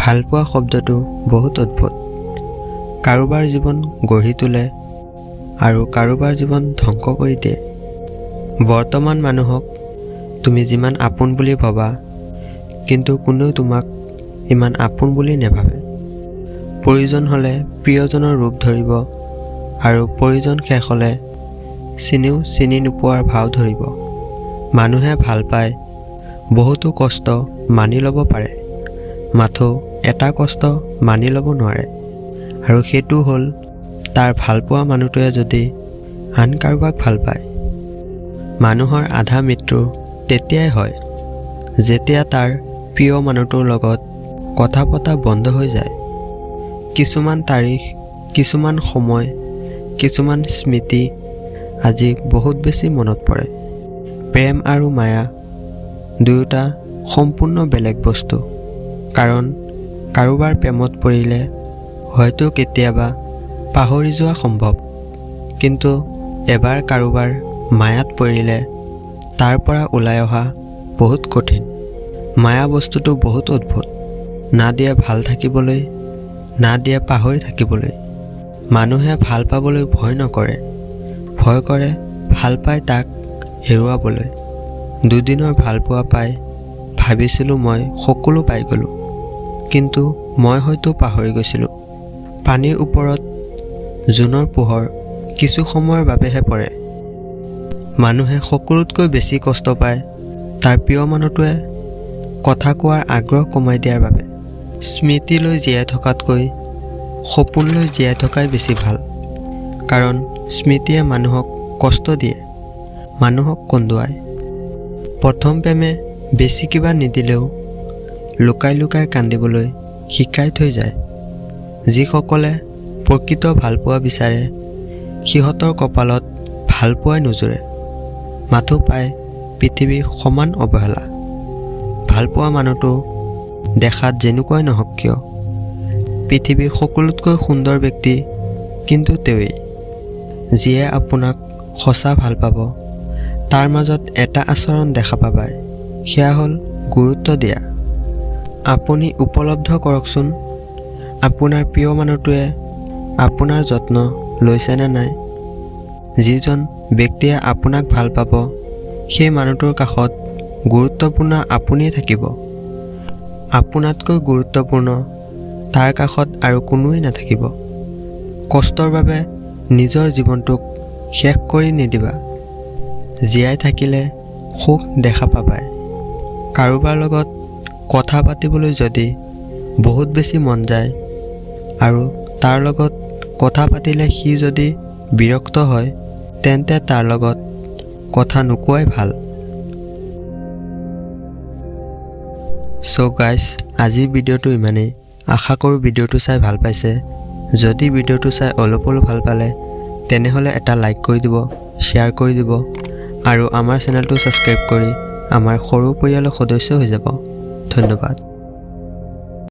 ভালপোৱা শব্দটো বহুত অদ্ভুত। কাৰোবাৰ জীৱন গঢ়ি তোলে আৰু কাৰোবাৰ জীৱন ধ্বংস কৰি দিয়ে। বৰ্তমান মানুহক তুমি যিমান আপোন বুলি ভবা, কিন্তু কোনেও তোমাক ইমান আপোন বুলি নাভাবে। প্ৰয়োজন হ'লে প্ৰিয়জনৰ ৰূপ ধৰিব আৰু প্ৰয়োজন শেষ হ'লে চিনিও চিনি নোপোৱাৰ ভাও ধৰিব। মানুহে ভাল পায় বহুতো কষ্ট মানি ল'ব পাৰে, মাথো এটা কষ্ট মানি ল'ব নোৱাৰে, আৰু সেইটো হ'ল তাৰ ভালপোৱা মানুহটোৱে যদি আন কাৰোবাক ভাল পায়। মানুহৰ আধা মৃত্যু তেতিয়াই হয় যেতিয়া তাৰ প্ৰিয় মানুহটোৰ লগত কথা পতা বন্ধ হৈ যায়। কিছুমান তাৰিখ, কিছুমান সময়, কিছুমান স্মৃতি আজি বহুত বেছি মনত পৰে। প্ৰেম আৰু মায়া দুয়োটা সম্পূৰ্ণ বেলেগ বস্তু। কাৰণ কাৰোবাৰ প্ৰেমত পৰিলে হয়তো কেতিয়াবা পাহৰি যোৱা সম্ভৱ, কিন্তু এবাৰ কাৰোবাৰ মায়াত পৰিলে তাৰ পৰা ওলাই অহা বহুত কঠিন। মায়া বস্তুটো বহুত অদ্ভুত। না দিয়ে ভাল থাকিবলৈ, না দিয়ে পাহৰি থাকিবলৈ। মানুহে ভাল পাবলৈ ভয় নকৰে, ভয় কৰে ভাল পাই তাক হেৰুৱাবলৈ। দুদিনৰ ভালপোৱা পাই ভাবিছিলোঁ মই সকলো পাই গ'লোঁ, কিন্তু মই হয়তো পাহৰি গৈছিলোঁ। পানীৰ ওপৰত জোনৰ পোহৰ কিছু সময়ৰ বাবেহে পৰে। মানুহে সকলোতকৈ বেছি কষ্ট পায় তাৰ প্ৰিয় মানুহটোৱে কথা কোৱাৰ আগ্ৰহ কমাই দিয়াৰ বাবে। স্মৃতিলৈ জীয়াই থকাতকৈ সপোনলৈ জীয়াই থকাই বেছি ভাল। কাৰণ স্মৃতিয়ে মানুহক কষ্ট দিয়ে, মানুহক কন্দুৱায়। প্ৰথম প্ৰেমে বেছি কিবা নিদিলেও লুকাই লুকাই কান্দিবলৈ শিকাই থৈ যায়। যিসকলে প্ৰকৃত ভালপোৱা বিচাৰে সিহঁতৰ কপালত ভালপোৱাই নোজোৰে, মাথো পায় পৃথিৱীৰ সমান অৱহেলা। ভালপোৱা মানুহটো দেখাত যেনেকুৱাই নহওক কিয়, পৃথিৱীৰ সকলোতকৈ সুন্দৰ ব্যক্তি কিন্তু তেওঁৱেই। যিয়ে আপোনাক সঁচা ভাল পাব তাৰ মাজত এটা আচৰণ দেখা পাবাই, সেয়া হ'ল গুৰুত্ব দিয়া। আপুনি উপলব্ধ কৰকচোন, আপোনাৰ প্ৰিয় মানুহটোৱে আপোনাৰ যত্ন লৈছেনে নাই। যিজন ব্যক্তিয়ে আপোনাক ভাল পাব সেই মানুহটোৰ কাষত গুৰুত্বপূৰ্ণ আপুনিয়ে থাকিব। আপোনাতকৈ গুৰুত্বপূৰ্ণ তাৰ কাষত আৰু কোনোৱেই নাথাকিব। কষ্টৰ বাবে নিজৰ জীৱনটোক শেষ কৰি নিদিবা। জীয়াই থাকিলে সুখ দেখা পাবাই। কাৰোবাৰ লগত কথা পাতিবলৈ যদি বহুত বেছি মন যায় আৰু তাৰ লগত কথা পাতিলে সি যদি বিৰক্ত হয়, তেন্তে তাৰ লগত কথা নোকোৱাই ভাল। চ' গাইজ, আজিৰ ভিডিঅ'টো ইমানেই। আশা কৰোঁ ভিডিঅ'টো চাই ভাল পাইছে। যদি ভিডিঅ'টো চাই অলপ হ'লেও ভাল পালে তেনেহ'লে এটা লাইক কৰি দিব, শ্বেয়াৰ কৰি দিব আৰু আমাৰ চেনেলটো ছাবস্ক্ৰাইব কৰি আমাৰ সৰু পৰিয়ালৰ সদস্য হৈ যাব। ধন্যবাদ।